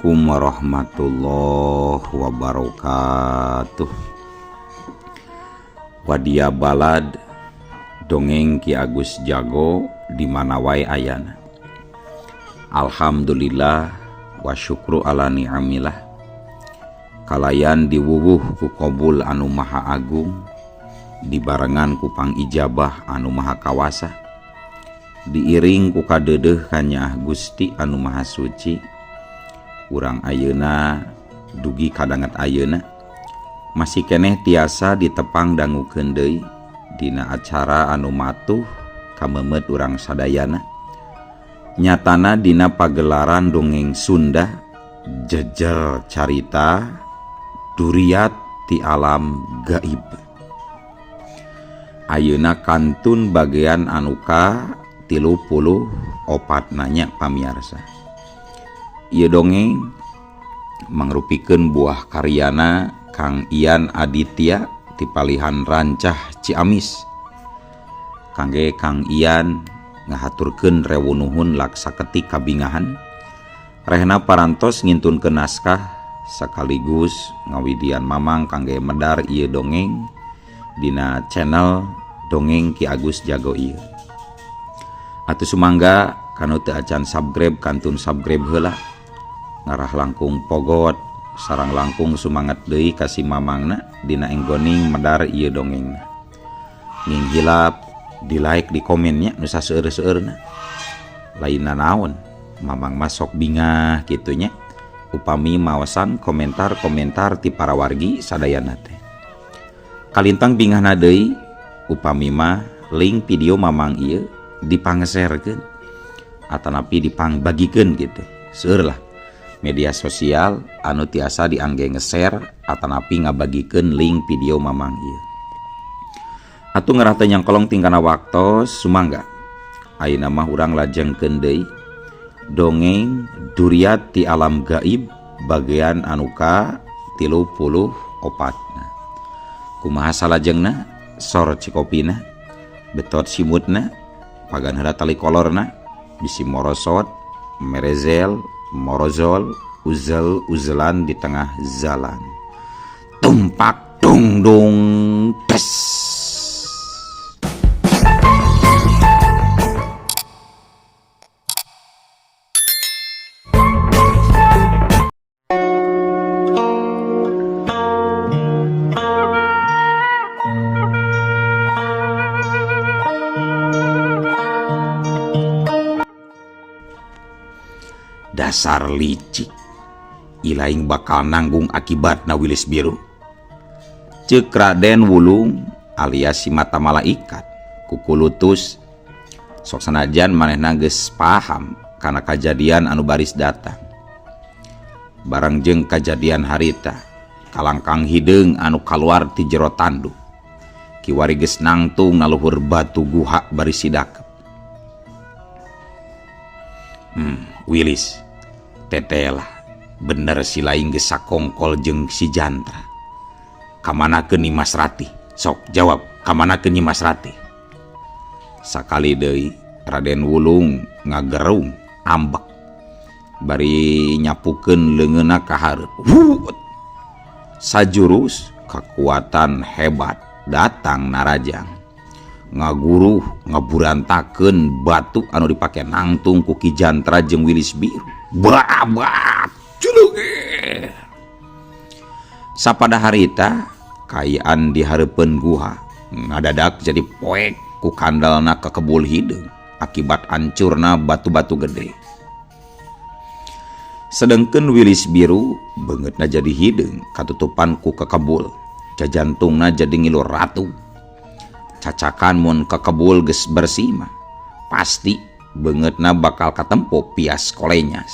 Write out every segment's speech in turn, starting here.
Assalamualaikum warahmatullahi wabarakatuh. Wadia balad dongeng Ki Agus Jago di mana wae ayana. Alhamdulillah wa syukru ala ni'amillah. Kalayan diwuwuh ku qabul anu maha agung, dibarengan ku pangijabah anu maha kawasa, diiring ku kadeudeuh kanyaah Gusti anu maha suci. Urang ayeuna dugi kadanget ayeuna masih keneh tiasa ditepang dangukeun deui dina acara anu matuh kamemet urang sadayana, nyatana dina pagelaran dongeng Sunda jejer carita duriat ti alam gaib. Ayeuna kantun bagian anu ka 34 nanya pamiarsa. Ieu dongeng mangrupikeun buah karyana Kang Ian Aditya ti palihan Rancah Ciamis. Kangge Kang Ian ngahaturkeun rewu nuhun laksa ketik kabingahan. Rehna parantos ngintunkeun naskah sekaligus ngawidian mamang kangge medar ieu dongeng dina channel Dongeng Ki Agus Jago ieu. Atuh sumangga kanu teu acan subscribe kantun subscribe heula. Ngarah langkung pogot sarang langkung sumangat deui ka si mamangna dina enggoning medar ieu dongengna. Ning hilap di like di komennya nu saseueur-seueurna. Lainna naon mamang mah sok bingah kitu nya upami maosan komentar-komentar ti para wargi sadayana teh. Kalintang bingahna deui upami mah link video mamang ieu dipangeserkeun atanapi dipangbagikeun gitu. Seueur lah media sosial anu tiasa diangge nge-share atanapi ngabagikeun link video mamang ieu. Atuh ngarah teh nyangkolong tingkana waktos sumangga. Ayeuna mah urang lajengkeun deui dongeng duriat ti alam gaib bagian anu ka 34. Kumaha salajengna sor cikopina betot simutna pagan heula tali kolorna bisi morosot merezel morozol uzel uzelan di tengah jalan tumpak dung dung tes. Dasar licik, ilaing bakal nanggung akibatna Wilis Biru. Ceuk Raden Wulung alias si mata malaikat kukulutus sok sanajan manehna geus paham kana kajadian anu baris datang. Barang jeung kajadian harita kalangkang hideung anu kaluar ti jero tanduk. Kiwari geus nangtung ngaluhur batu guha baris sidakep. Wilis tetelah bener si laing geus sakongkol jeung si Jantra. Kamanakeun Nyi Mas Ratih? Sok jawab, kamanakeun Nyi Mas Ratih? Sakali deui Raden Wulung ngagerung ambek bari nyapukeun leungeunna ka hareup. Wuut. Sajurus kekuatan hebat datang narajang. Ngaguruh ngaburantakeun batu anu dipake nangtung ku Ki Jantra jeung Wilis Biru. Babat culuge. Sapada harita kayaan di hareupeun guha ngadadak jadi poek ku kandalna kekebul hideung akibat hancurna batu-batu gede. Sedengkeun Wilis Biru beungeutna jadi hideung katutupan ku kekebul, jajantungna jadi ngilu ratu. Cacakan mun kekebul geus bersih mah pasti beungeutna bakal katempo pias kolenyas.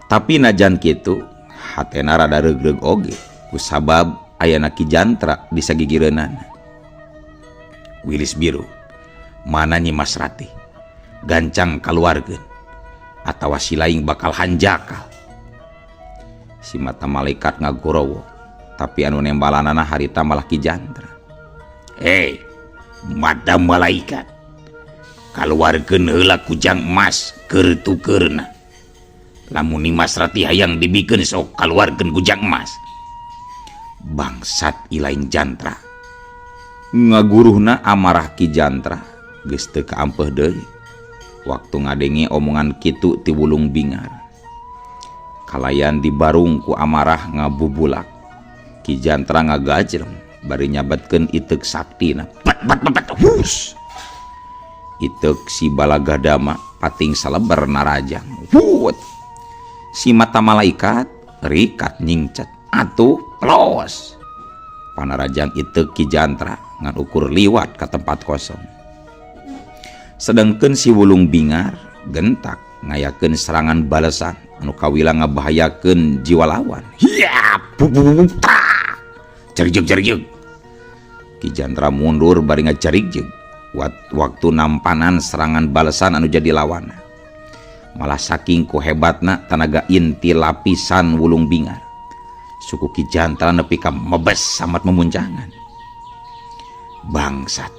Tapi najan kitu hatena rada reugreug oge kusabab ayana Ki Jantra di sagigireunana. Wilis Biru, mana Nyi Mas Ratih? Gancang kaluarkeun atawa si laing bakal hanjakal. Si mata malaikat ngagorowo, tapi anu nembalanana harita malah Ki Jantra. Hei, mata malaikat, kaluarkeun heula kujang emas keur tukeurna. Lamun Nimas Ratih hayang dibikeun sok kaluarkeun kujang emas. Bangsat Ilaing Jantra. Ngaguruhna amarah Ki Jantra geus teu kaampeuh deui. Waktu ngadenge omongan kitu ti Wulung Bingar. Kalayan dibarung ku amarah ngabubulak. Ki Jantra ngagajreng bari nyabetkeun iteuk saktina. Pat pat pat pat hus. Iteuk si Balagadama pating saleber narajang. Wut. Si mata malaikat rikat nyingcet atuh plos. Panarajang iteuk Ki Jantra ngan ukur liwat ka tempat kosong. Sedengkeun si Wulung Bingar gentak ngayakeun serangan balesan anu kawila ngabahayakeun jiwa lawan. Hiap, cerijeug cerijeug. Ki Jantra mundur bari ngacerijeug waktu nampanan serangan balesan anu jadi lawan. Malah saking ku hebatna tanaga inti lapisan Wulung Bingar. Suku Ki Jantra nepi ka mebes samat memuncangan. Bangsat.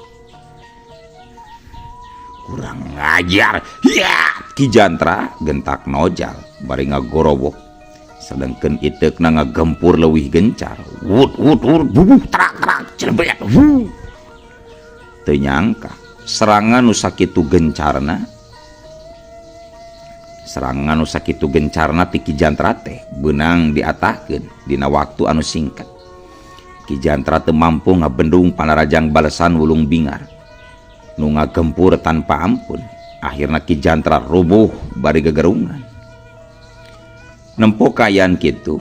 Kurang ngajar. Ya, Ki Jantra gentak nojal bari ngagorowok. Sedengkeun iteukna ngagempur leuwih gencar. Wut wut wut bubuh trak trak celebet. Wuh. Teu nyangka serangan nu sakitu gencarna. Serangan nu sakitu gencarna ti Ki Jantra teh beunang diatahkeun dina waktu anu singkat. Ki Jantra teu mampu ngabendung panarajang balesan Wulung Bingar nu ngagempur tanpa ampun. Akhirna Ki Jantra rubuh bari gegerungan. Nempo kaayaan kitu,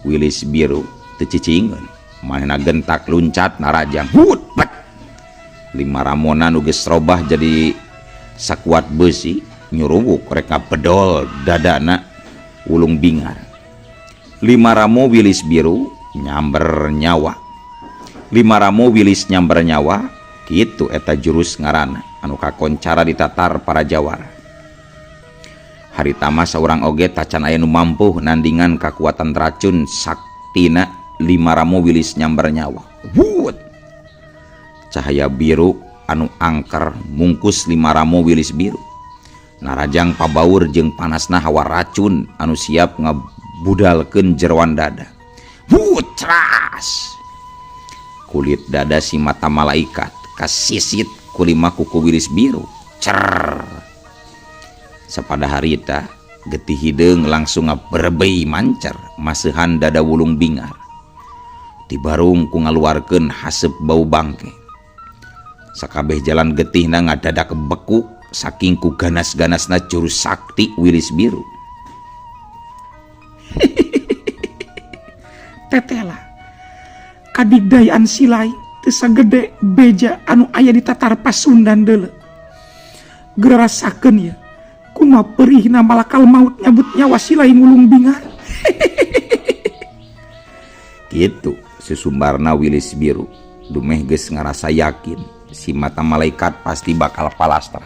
Wilis Biru teu cicingeun, manehna gentak luncat narajang. Hut pet. Lima ramona nu geus robah jadi sakuat beusi nyuruwuk rek ngabedol dadana Wulung Bingar. Lima ramo Wilis Biru nyamber nyawa. Lima ramo Wilis nyamber nyawa, kitu eta jurus ngaranna anu kakoncara ditatar para jawara. Harita mah saurang oge tacan aya nu mampu nandingan kakuatan racun saktina lima ramo Wilis nyamber nyawa. Wut. Cahaya biru anu angker mungkus lima ramo Wilis Biru. Narajang pabaur jeung panasna hawa racun anu siap ngabudalkeun jeroan dada. Wutras. Kulit dada si mata malaikat kasisit ku lima kuku Wilis Biru. Cer. Sapada harita getih hideung langsung ngaberebei mancer maseuhan dada Wulung Bingar. Dibarung ku ngaluarkeun haseup bau bangke. Sakabeh jalan getihna ngadadak beku saking ku ganas-ganasna jurus sakti Wilis Biru. Tetela kadigdayan silai teu sagede beja anu aya di tatar Pasundan deuleu. Gerasakeun ye kumaha perihna malakal maut nyabut nyawa silai Wulung Bingar. Kitu susumbarna Wilis Biru dumeh geus ngarasa yakin si mata malaikat pasti bakal palastra.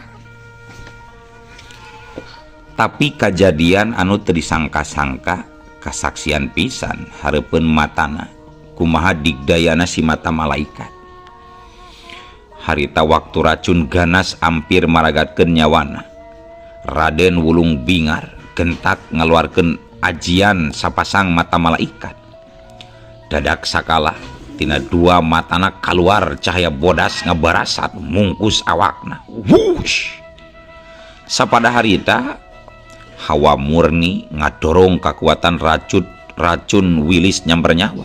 Tapi kajadian anu teu disangka-sangka kasaksian pisan hareupeun matana kumaha digdayana si mata malaikat. Harita waktu racun ganas ampir maragatkeun nyawana. Raden Wulung Bingar gentak ngaluarkeun ajian sapasang mata malaikat. Dadak sakala tina dua matana kaluar cahaya bodas ngabarasat mungkus awakna. Wush. Sapada harita hawa murni ngadorong kakuatan racun Wilis nyamber nyawa.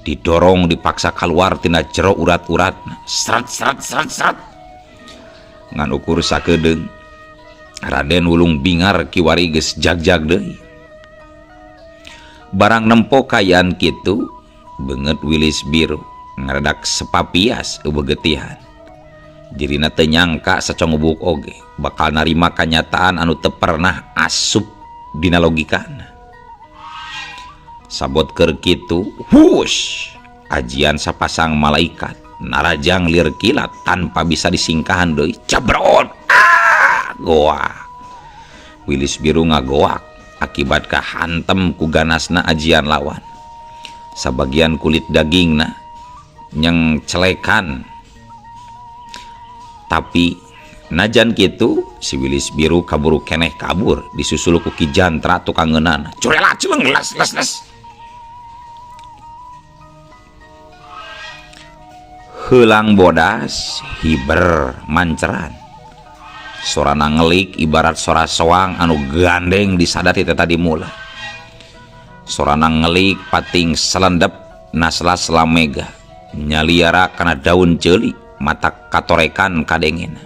Didorong dipaksa keluar tina jero urat-uratna. Seret seret seret seret. Ngan ukur sakedeung Raden Wulung Bingar kiwari geus jagjag deui. Barang nempo kaayaan kitu beungeut Wilis Biru ngaredak sepapias eueuh getihan. Dirina teu nyangka sacongubuk oge bakal narima kanyataan anu teu pernah asup dina logikana. Sabot keur kitu, hush, ajian sapasang malaikat narajang lir kilat tanpa bisa disingkahan deui. Cabrot. Ah, goak. Wilis Biru ngagoak akibat kahantem ku ganasna ajian lawan. Sabagian kulit dagingna nyeng celekan, tapi Najan kitu si Wilis Biru kaburu keneh kabur disusul ku Ki Jantra tukang ngeunana. Curela celeng les les les. Heulang bodas hiber manceran. Sorana ngelik ibarat sora soang anu gandeng disadati teh tadi mula. Sorana ngelik pating selendep naslas lamega nyaliara kana daun ceuli mata katorekan kadengena.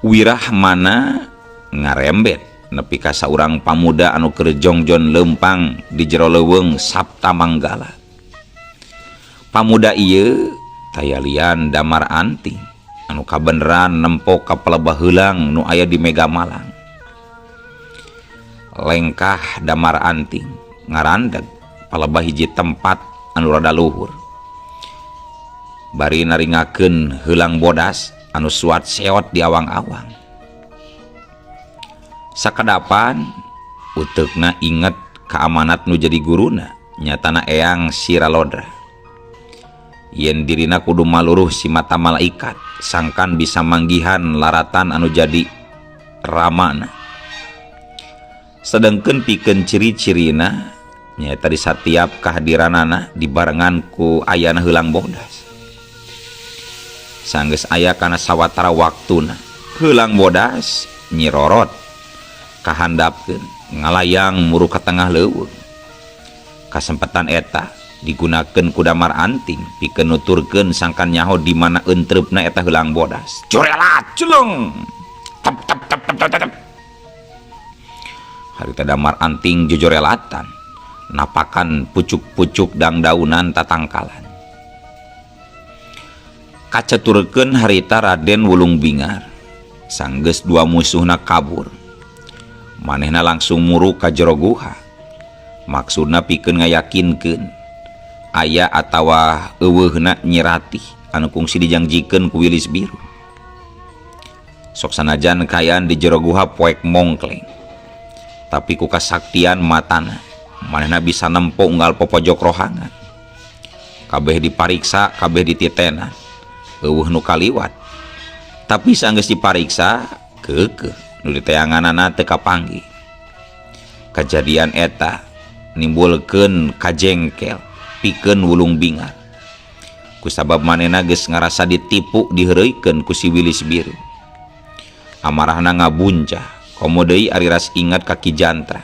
Wirahmana ngarembet nepi ka saurang pamuda anu keur jongjon leumpang di jero leuweung Saptamanggala. Pamuda ieu tayalian Damar Anting anu kabeneran nempo ka pelebah heulang nu aya di Mega Malang. Lengkah Damar Anting ngarandeg palebah hiji tempat anu rada luhur. Bari naringakeun heulang bodas anu suat seot di awang-awang. Sakadapan uteukna inget ka amanat nu jadi guruna nyatana Eyang Siralodra. Yen dirina kudu maluruh si mata malaikat sangkan bisa manggihan laratan anu jadi ramana. Sedengkeun pikeun ciri-cirina nyaeta di satiap kehadiranana dibarengan ku ayana heulang bodas. Sanggeus aya kana sawatara waktuna heulang bodas nyirorot kahandapkeun ngalayang muru ka tengah leuweung. Kasempetan eta digunakeun ku Damar Anting pikeun nuturkeun sangkan nyaho di mana entreupna eta heulang bodas. Corelat celeng tep tep tep tep tep tep. Harita Damar Anting jojorelatan napakan pucuk-pucuk dangdaunan tatangkalan. Kaceturkeun harita Raden Wulung Bingar sanggeus dua musuhna kabur. Manehna langsung muru ka jero guha. Maksudna pikeun ngayakinkeun aya atawa eueuhna Nyi Ratih anu kungsi dijangjikeun ku Wilis Biru. Sok sanajan kaayaan di jero guha poek mongkleng. Tapi ku kasaktian matana manehna bisa nempo unggal popojok rohangan. Kabeh dipariksa, kabeh dititenan. Eueuh nu kaliwat. Tapi sanggeus dipariksa keukeuh nu diteanganana teu kapanggih. Kajadian eta nimbulkeun kajengkel pikeun Wulung Bingar. Kusabab manehna geus ngarasa ditipu diheureuykeun ku si Wilis Biru. Amarahna ngabuncah, komo deui ari ras ingat ka Ki Jantra.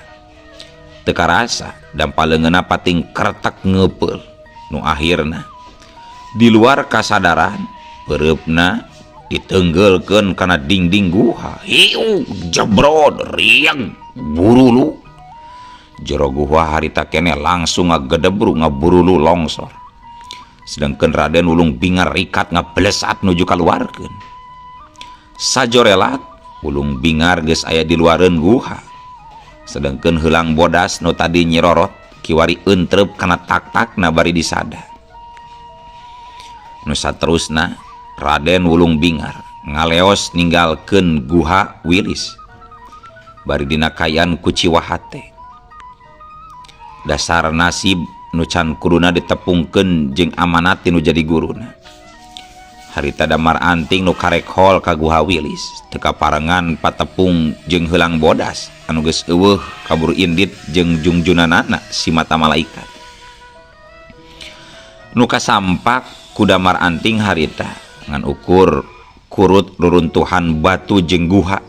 Teu karasa dampa leungeunna pating kretek ngeupeul nu akhirna di luar kasadaran peureupna ditenggelkeun kana dinding guha. Hiu jebrod riang burulu. Jero guha harita keneh langsung ngagedebru ngaburulu longsor. Sedangkan Raden Wulung Bingar rikat ngablesat nuju kaluarkeun. Sajorelat Wulung Bingar geus aya di luareun guha. Sedangkan heulang bodas nu tadi nyirorot kiwari entrep kana tak-takna bari disada. Nu saterusna Raden Wulung Bingar ngaleos ninggalkeun guha Wilis bari dina kaayaan kuciwa hate. Dasar nasib nu can kuduna ditepungkeun jeung amanat nu jadi guruna. Harita Damar Anting nu karek hol ka guha Wilis teu kaparengan patepung jeung heulang bodas anu geus eueuh kaburu indit jeung jungjunanana si mata malaikat. Nu kasampak ku Damar Anting harita ngan ukur kurut ruruntuhan batu jeung guha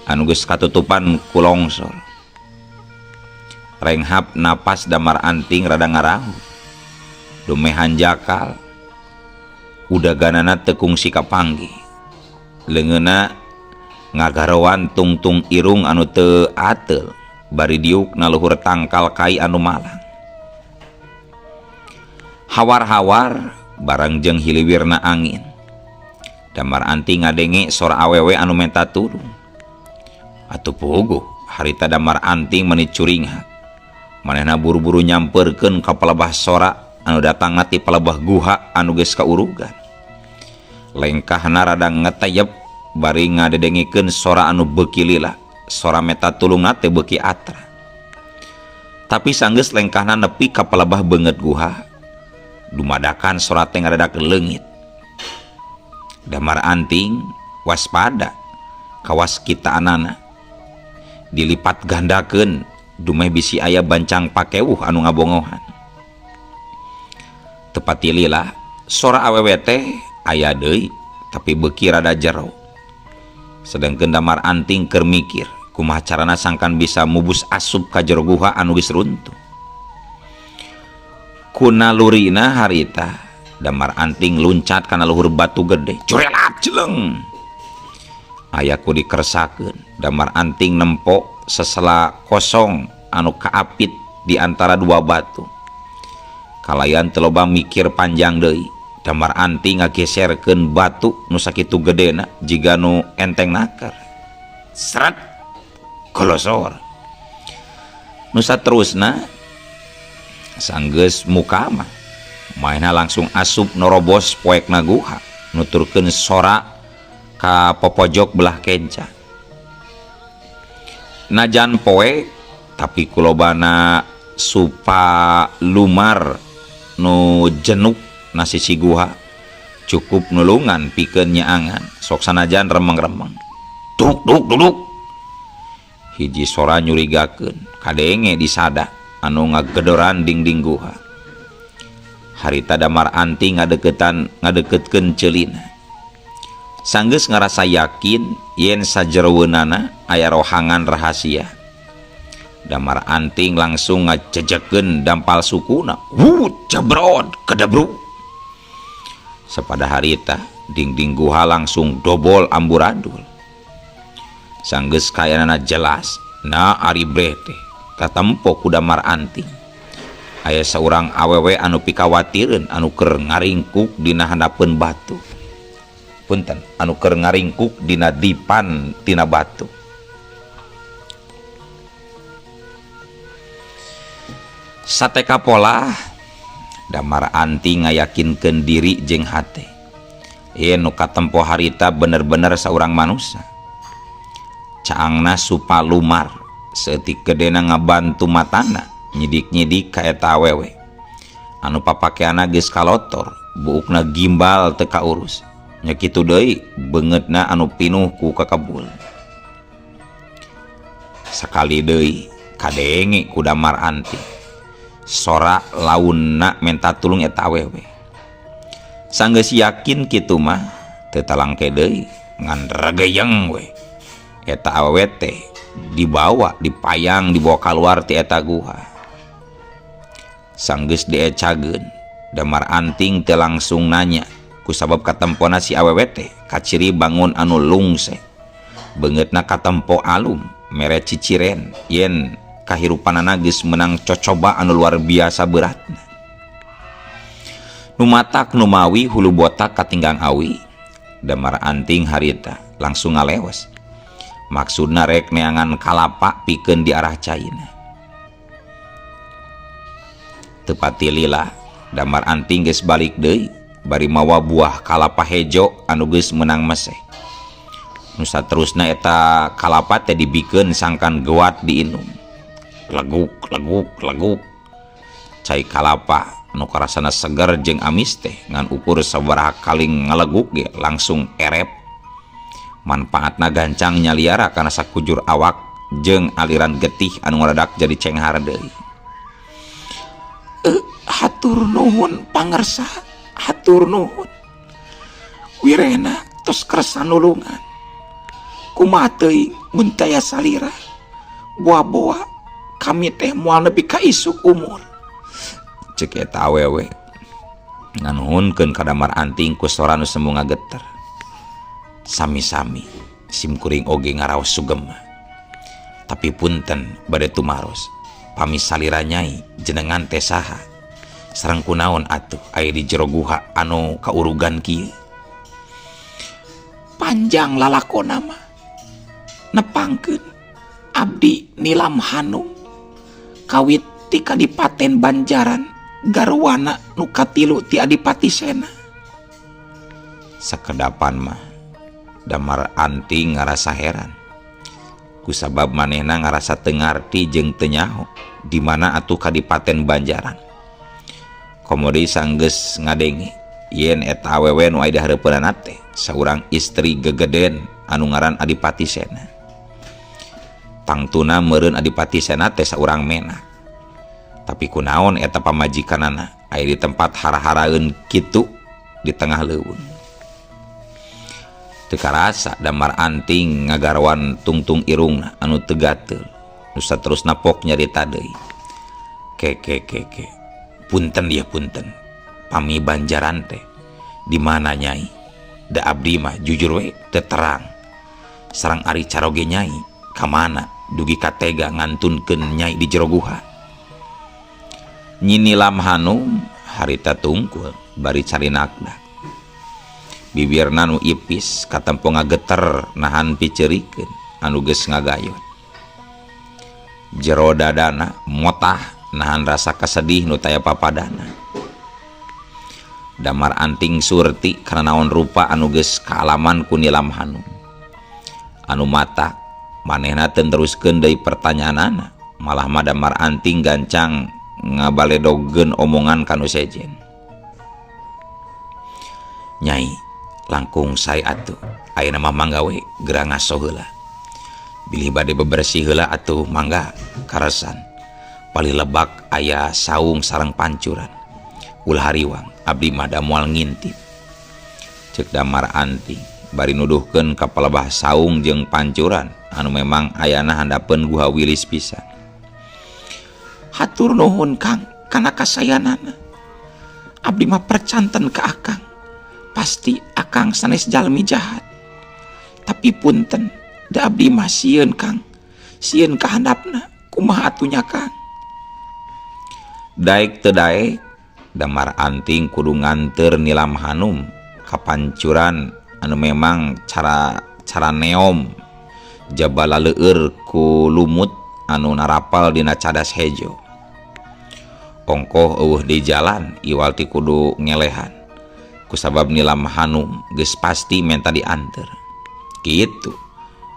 anu geus katutupan ku longsor. Renghap napas Damar Anting rada ngarahu. Dumehan jakal udaganana teu kungsi kapanggih. Leungeunna ngagarowan tungtung irung anu teu ateul bari diuk na luhur tangkal kai anu malang. Hawar-hawar barang jeung hiliwirna angin. Damar Anting ngadenge sora awewe anu menta tulung. Atuh puguh harita Damar Anting meni curinghak. Manehna buru-buru nyamperkeun ka palebah sora anu datangna ti palebah guha anu geus kaurugan. Lengkahna rada ngetayep bari ngadedengikeun sora anu beuki lila, sora meta tulungna teh beuki atra. Tapi sanggeus lengkahna nepi ka palebah beungeut guha, dumadakan sora teh ngadadak leungit. Damar Anting Waspada kawas kitaanana dilipat gandakeun dumeh bisi aya bancang pakewuh anu ngabongohan. Tepat lila sora awewe teh aya deui tapi beuki rada jero. Sedangkeun Damar Anting keur mikir kumaha carana sangkan bisa mubus asup ka jero guha anu geus runtuh. Kuna lurina harita Damar Anting luncat kana luhur batu gede, curelat jeleng. Aya ku dikersakeun Damar Anting nempo sesela kosong anu kaapit di antara dua batu. Kalayan teu loba mikir panjang deui, Damar Anting ngageserkeun batu nu sakitu gedena jiga nu enteng naker. Seret golosor. Nu saterusna sanggeus muka mah maena langsung asup norobos poekna guha nuturkeun sora ka popojok belah kenca. Najan poek tapi kulobana supa lumar nu jenuk na sisi guha cukup nulungan pikeun nyaangan sok sanajan remeng-remeng. Duk duk duduk. Hiji sora nyurigakeun kadenge disada anu ngagedoran dingding guha. Harita Damar Anting ngadeketkeun ceulina. Sanggeus ngarasa yakin yen sajeroweunana aya rohangan rahasia. Damar Anting langsung ngajejekeun dampal sukuna. Wut jebrot kedebruk. Sapada harita dingding guha langsung dobol amburadul. Sanggeus kayanana jelas na ari breh teh katempo ku Damar Anting. Aya saurang awewe anu pikawatireun anu keur ngaringkuk dina handapeun batu. Punten, anu keur ngaringkuk dina dipan tina batu. Sateka pola Damar Anting ngayakinkeun diri jeung hate yen nu katempo harita bener-bener saurang manusia. Caangna supa lumar saeutik gedena ngabantu matana nyidik-nyidik ka eta awewe anu papakeana geus kalotor, buukna gimbal teu kaurus. Nya kitu deui beungeutna anu pinuh ku kakebul. Sakali deui kadenge ku Damar Anting sora launna menta tulung eta awewe. Sanggeus yakin kitu mah teu talangke deui ngan regeyeng we. Eta awewe teh dibawa, dipayang, dibawa kaluar ti eta guha. Sanggeus diecageun, Damar Anting teu langsung nanya kusabab katempona si awewe teh kaciri bangun anu lungse. Beungeutna katempo alum, mere ciciren yen kahirupanana geus menang cocoba anu luar biasa beratna. Nu matak numawi hulu botak katinggang awi, Damar Anting harita langsung ngalewas. Maksudna rek neangan kalapa pikeun di arah caina. Tepati lila Damar Anting geus balik deui bari mawa buah kalapa hejo anu geus meunang meseh. Nu saterusna eta kalapa teh dibikeun sangkan gewat diinum. Leguk leguk leguk. Cai kalapa nu karasana seger jeung amis teh ngan ukur sabaraha kali ngaleguk ge langsung erep. Manfaatna gancang nyaliara kana sakujur awak jeung aliran getih anu ngaradak jadi cenghar deui. Hatur nuhun pangersa, hatur nuhun. Wirena tos kersa nulungan. Kumaha teuing mun taya salira. Boa-boa kami teh moal nepi ka isuk umur. Cek eta awewe nganuhunkeun ka Damar Anting ku sora nu semu ngageter. Sami-sami sim kuring oge ngaraos sugema. Tapi punten bade tumaros, pami salira nyai jenengan teh saha? Sareng kunaon atuh aya di jero guha anu kaurugan kieu? Panjang lalakona mah. Nepangkeun abdi Nilam Hanum kawit ti Kadipaten Banjaran garwana nu katilu ti Adipati Sena. Sakedapan mah Damar Anting ngarasa heran kusabab manehna ngarasa teu ngarti jeung teu nyaho di mana atuh Kadipaten Banjaran. Komo deui sanggeus ngadenge yen eta awewe nu aya di hareupeunana teh Saurang istri gegeden anu ngaran Adipati Sena. Tangtuna meureun Adipati Sena teh saurang menak. Tapi kunaon eta pamajikanana aya di tempat hara-haraeun kitu di tengah leuweung. Teu karasa Damar Anting ngagarwan tungtung irungna anu teu gateul. Nu saterusna pok nyarita deui. Ke ke ke ke. Punten ya punten. Pami Banjaran teh di mana Nyai? Da abdi mah jujur we teu terang. Sareng ari caroge Nyai ka mana dugi katega ngantunkeun Nyai di jero guha. Nyi Nilam Hanum harita tungkul bari carinakna. Bibirna nu ipis katempo ngageter nahan picerikeun anu geus ngagayot. Jero dadana motah nahan rasa kasedih nu taya papadana. Damar Anting surti karena naon rupa anu geus kaalaman ku Nilam Hanum. Anu mata manehna teu neruskeun deui pertanyaanana, malah mah Damar Anting gancang ngabaledogeun omongan ka nu sejen. Nyai langkung sae atuh, ayeuna mah mangga we geura ngaso heula. Bilih bade bebersih heula atuh mangga karesan. Palih lebak aya saung sareng pancuran. Ulah hariwang abdi mah da moal ngintip. Ceuk Damar Anting bari nuduhkeun ka palebah saung jeung pancuran anu memang ayana handapeun guha wilis pisan. Hatur nuhun Kang kana kasayanana. Abdi mah percanten ka Akang. Pasti Akang sanes jalmi jahat. Tapi punten, da abdi mah sieun Kang. Sieun ka handapna, kumaha atunya Kang? Daek teu daek, Damar Anting kudu nganteur Nilam Hanum ka pancuran anu memang cara neom jaba laleueur ku lumut anu narapal dina cadas hejo. Ongkoh eueuh di jalan iwal ti kudu ngelehan. Kusabab Nilam Hanum geus pasti menta dianteur. Kitu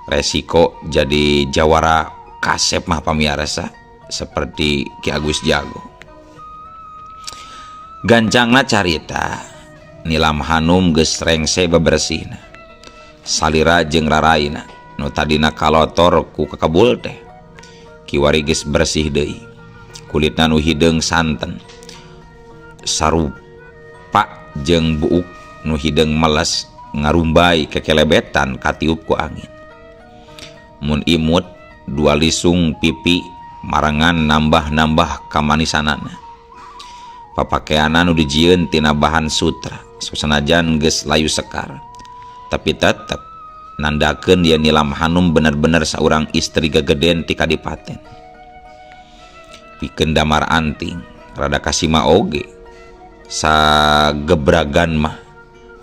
resiko jadi jawara kasep mah pamiarsa seperti Ki Agus Jago. Gancangna carita Nilam Hanum geus rengse bebersihna. Salira jeung raraina nu tadina kalotor ku kakebul teh kiwari geus bersih deui. Kulitna nu hideung santen sarupa jeung buuk nu hideung meles ngarumbai kekelebetan katiup ku angin. Mun imut dua lisung pipi marengan nambah-nambah kamanisanana. Papakeanana nu dijieun tina bahan sutra sanajan geus layu sekar tapi tetep nandakeun yen Nilam Hanum bener-bener saurang istri gegeden ti kadipaten. Pikeun Damar Anting rada kasima oge sagebragan mah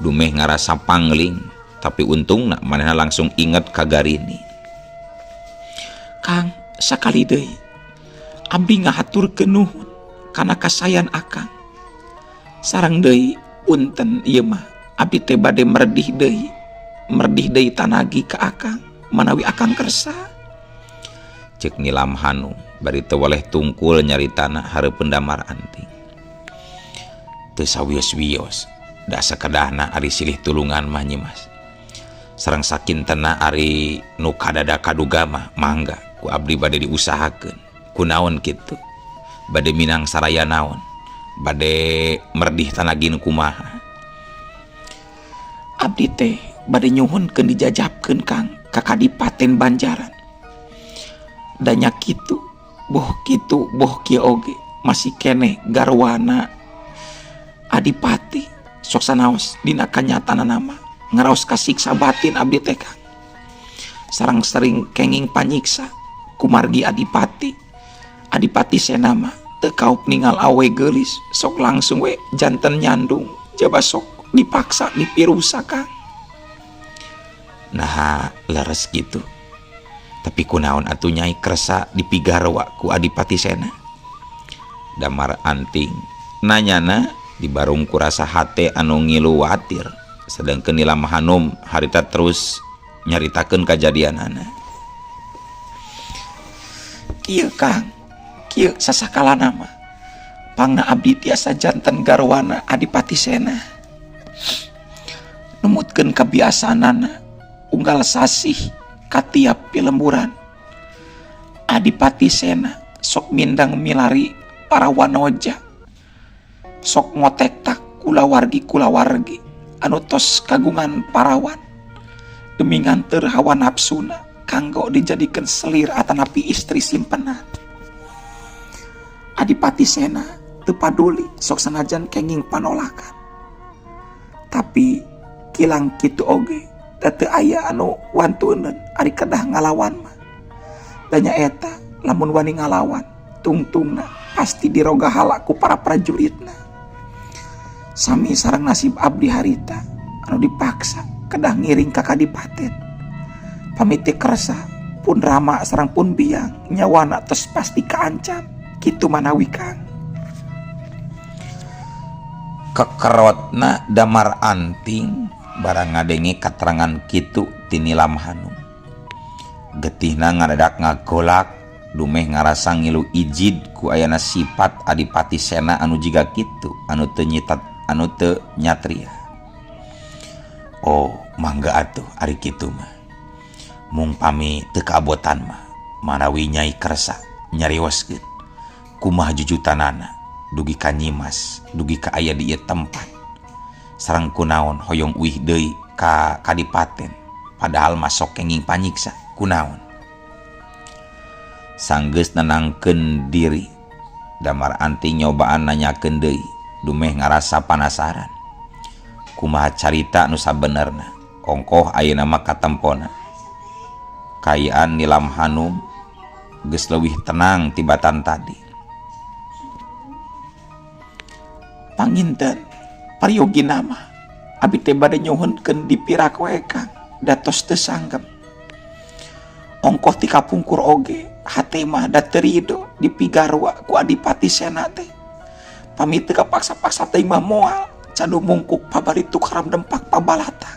dumeh ngarasa pangling, tapi untungna manehna langsung inget ka Garini. Kang, sakali deui abdi ngahaturkeun nuhun kana kasayan Akang. Sareng deui punten ieu mah abdi teh bade merdih deui, merdih deui tanagi ka Akang manawi Akang kersa. Ceuk Nilam Hanum bari teu weleh tungkul nyaritana hareupeun Damar Anting. Teu sawios-wios da sakedahna ari silih tulungan mah Nyi Mas. Sareng sakintena ari nu kadada kaduga mah mangga ku abdi bade diusahakeun. Kunaon kitu? Bade minang saraya naon? Bade merdih tanagin kumaha? Abdi teh bade nyuhunkeun dijajabkeun Kang ka Kadipaten Banjaran. Da nya kitu, boh kitu boh kieu oge masih keneh garwana Adipati sok sanaos dina kanyataanana mah ngaraos kasiksa batin abdi teh Kang. Sareng sering kenging panyiksa kumargi Adipati. Adipati Sena mah teu kaup ningal awe geulis sok langsung we janten nyandung jaba sok dipaksa dipirusa Kang. Nah leres gitu. Tapi kunaon atuh Nyai kersa dipigarwa ku Adipati Sena? Damar Anting nanyana dibarung ku rasa hate anu ngilu watir. Sedangkeun Nilam Hanum harita terus nyaritakeun kajadianana. Kieu Kang, kieu sasakalana mah pangna abdi tiasa janten garwana Adipati Sena. Numutkeun kabiasaanana unggal sasih katiap pilemburan. Adipati Sena sok mindang milari para wanoja. Sok ngotektak kulawargi-kulawargi anu tos kagungan parawan demi nganteur hawa nafsuna kanggo dijadikeun selir atanapi istri simpenan. Adipati Sena teu paduli sok sanajan kenging panolakan. Tapi kilang kitu oge da teu aya anu wantuneun ari kedah ngalawan mah. Da nyaeta lamun wani ngalawan tungtungna pasti dirogahala ku para prajuritna. Sami sareng nasib abdi harita anu dipaksa kedah ngiring ka kadipaten. Pami teu kersa pun rama sareng pun biang nyawana tos pasti kaancam kitu manawi Kang. Kekerotna Damar Anting barang ngadenge katerangan kitu ti Nilam Hanum. Getihna ngadadak ngagolak dumeh ngarasa ngilu ijid ku ayana sifat Adipati Sena anu jiga kitu anu teu nyitat anu teu nyatria. Oh, mangga atuh ari kitu mah. Mung pami teu kaabotan mah manawi Nyai kersa nyarioskeun kumaha jujutanana dugi ka Nyimas dugi ka aya di ieu tempat. Sareng kunaon hoyong uih deui ka kadipaten padahal mah sok kenging panyiksa kunaon. Sanggeus nenangkeun diri Damar Anting nyobaan nanyakeun deui dumeh ngarasa panasaran. Kumaha carita nu sabenerna ongkoh ayeuna mah katempona. Kaayaan Nilam Hanum geus leuwih tenang tibatan tadi. Panginten paryogi nama abi teh bade nyuhunkeun dipirak we Kang da tos teu sanggem. Ongkoh ti kapungkur oge hate mah da teu rido dipigarwa ku Adipati Sena teh. Pami teu kapaksa-paksa teh mah moal cadu mungkuk pabari tukaram dempak pabalata.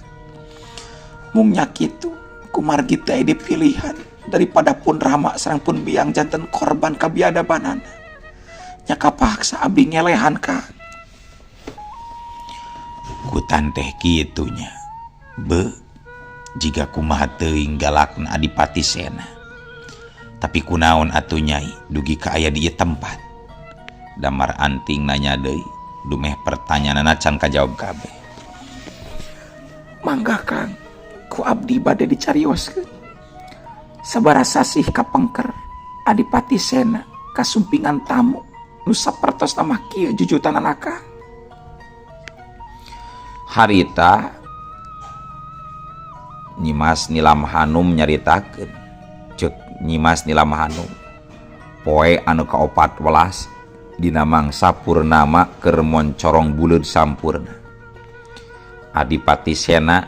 Mung nya kitu kumargi teh dipilihan daripada pun rama sareng pun biang janten korban kabiadabanana. Nya kapaksa abdi ngelehan Kang. Kutan teh kitu nya. Be jiga kumaha teuing galakna Adipati Sena. Tapi kunaon atuh Nyai dugi ka aya di ieu tempat. Damar Anting nanya deui dumeh pertanyaanna can kajawab kabeh. Mangga Kang, ku abdi bade dicarioskeun. Sabaraha sasih kapengker Adipati Sena kasumpingan tamu nu sapertosna mah kieu jujutanana Kang. Harita Nyimas Nilam Hanum nyaritakeun ceuk Nyimas Nilam Hanum poe anu ka-14 dina mangsa purnama keur moncorong buleud sampurna. Adipati Sena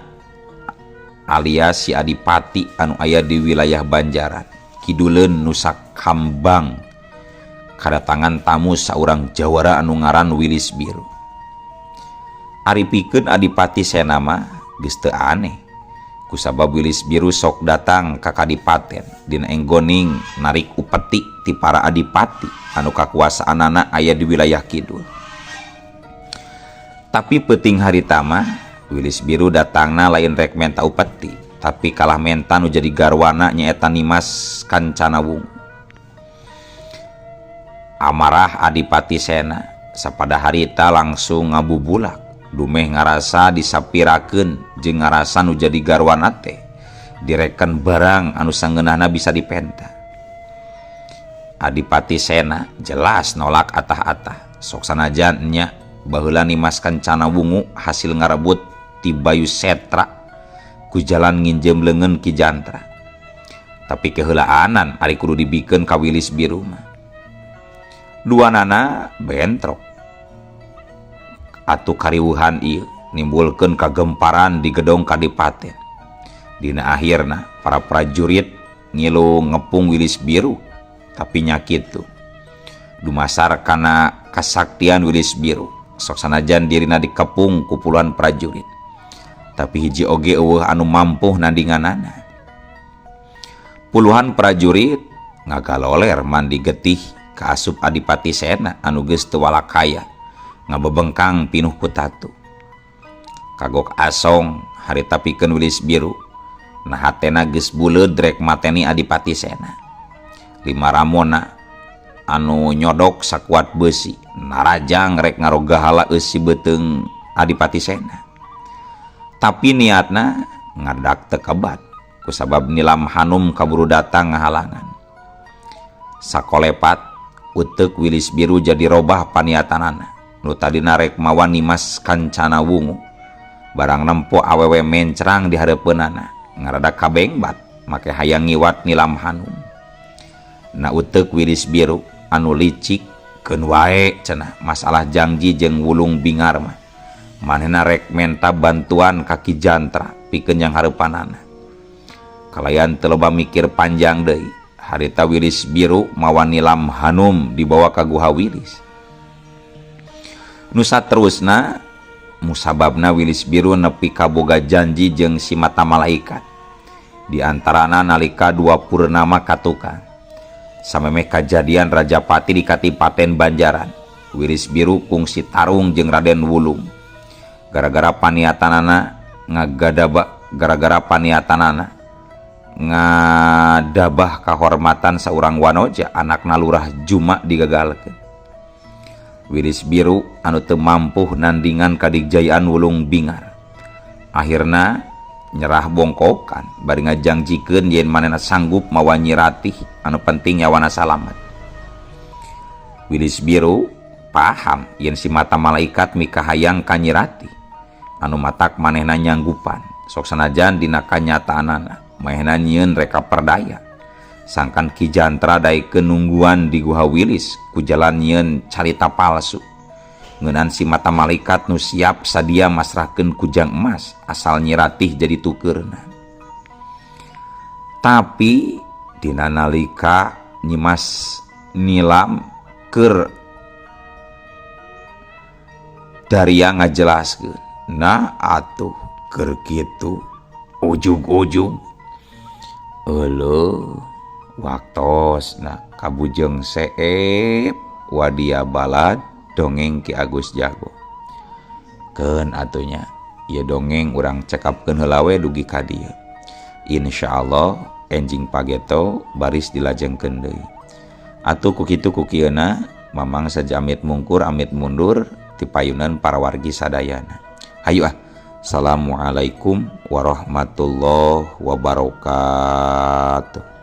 alias si Adipati anu aya di wilayah Banjaran kiduleun Nusa Kambang kadatangan tamu saurang jawara anu ngaran Wilis Biru. Ari pikeun Adipati Sena mah geus teu aneh kusabab Wilis Biru sok datang ka kadipaten dina enggoning narik upeti ti para adipati anu kakuasaanana aya di wilayah kidul. Tapi peuting harita mah Wilis Biru datangna lain rek menta upeti, tapi kalah menta nu jadi garwana nyaeta Nimas Kancana Wungu. Amarah Adipati Sena sapada harita langsung ngabubulak dumeh ngarasa disapirakeun jeung ngarasa nu jadi garwana teh direken barang anu sangeunahna bisa dipenta. Adipati Sena jelas nolak atah-atah sok sanajan nya baheula Nimas Kancana Wungu hasil ngarebut ti Bayu Setra ku jalan nginjem leungeun Ki Jantra. Tapi keheulaanan ari kudu dibikeun ka Wilis Biru mah. Duanana bentrok. Atuh kariweuhan ieu nimbulkeun kagemparan di gedong kadipaten. Dina akhirna para prajurit ngilu ngepung Wilis Biru, tapi nya kitu. Dumasar kana kasaktian Wilis Biru, sok sanajan dirina dikepung ku puluhan prajurit. Tapi hiji oge eueuh anu mampuh nandinganana. Puluhan prajurit ngagaloler mandi getih kaasup Adipati Sena anu geus teu walakaya, ngabebengkang pinuh ku tatu. Kagok asong Harita pikeun Wilis Biru nah hatena geus buleud rek mateni Adipati Sena. Lima Ramona anu nyodok sakuat besi narajang rek ngarogahala eusi beuteung Adipati Sena. Tapi niatna ngadak teu kebat kusabab Nilam Hanum kaburu datang ngahalangan. Sakolepat uteuk Wilis Biru jadi robah paniatanana. Nu tadina rek mawa Nimas Kancana Wungu barang nempo awewe mencrang di hareupeunana ngarada kabengbat make hayang ngiwat Nilam Hanum. Na uteuk Wilis Biru anu licik keun wae cenah masalah janji jeung Wulung Bingar mah. Manehna rek menta bantuan ka Ki Jantra pikeun yang hareupanana. Kalayan teu loba mikir panjang deui. Harita Wilis Biru mawa Nilam Hanum dibawa ka Guha Wilis. Nu saterusna musababna Wilis Biru nepi kaboga janji jeung si mata malaikat. Di antarana nalika dua purnama katukang. Samemeh kajadian Rajapati di Kadipaten Banjaran, Wilis Biru kungsi tarung jeung Raden Wulung. Gara-gara paniatanana ngagadaba, gara-gara paniatanana ngadabah kahormatan saurang wanoja anakna Lurah Juma digagalkeun. Wilis Biru anu teu mampuh nandingan kadigjayaan Wulung Bingar. Akhirna nyerah bongkokan bari ngajangjikeun yen manehna sanggup mawa Nyi Ratih anu penting nyawana salamet. Wilis Biru paham yen si mata malaikat mikahayang ka Nyi Ratih anu matak manehna nyanggupan sok sanajan dina kanyataanana manehna nyieun reka perdaya sangkan Ki Jantra daekeun nungguan di Guha Wilis ku jalan nyieun carita palsu ngeunaan si mata malaikat nu siap sadia masrahkeun kujang emas asal Nyi Ratih jadi tukeurna. Tapi dina nalika Nyimas Nilam keur Daria ngajelaskeun, nah atuh keur kitu ujug-ujug euleuh waktosna kabujeng seep wadia balad dongeng Ki Agus Jago. Keun atunya ieu dongeng urang cekapkeun heula we dugi ka dieu. Insyaallah enjing pageto baris dilajengkeun deui. Atuh ku kitu ku kieuna mamang saja amit mungkur amit mundur ti payunan para wargi sadayana. Hayu ah. Assalamualaikum warahmatullahi wabarakatuh.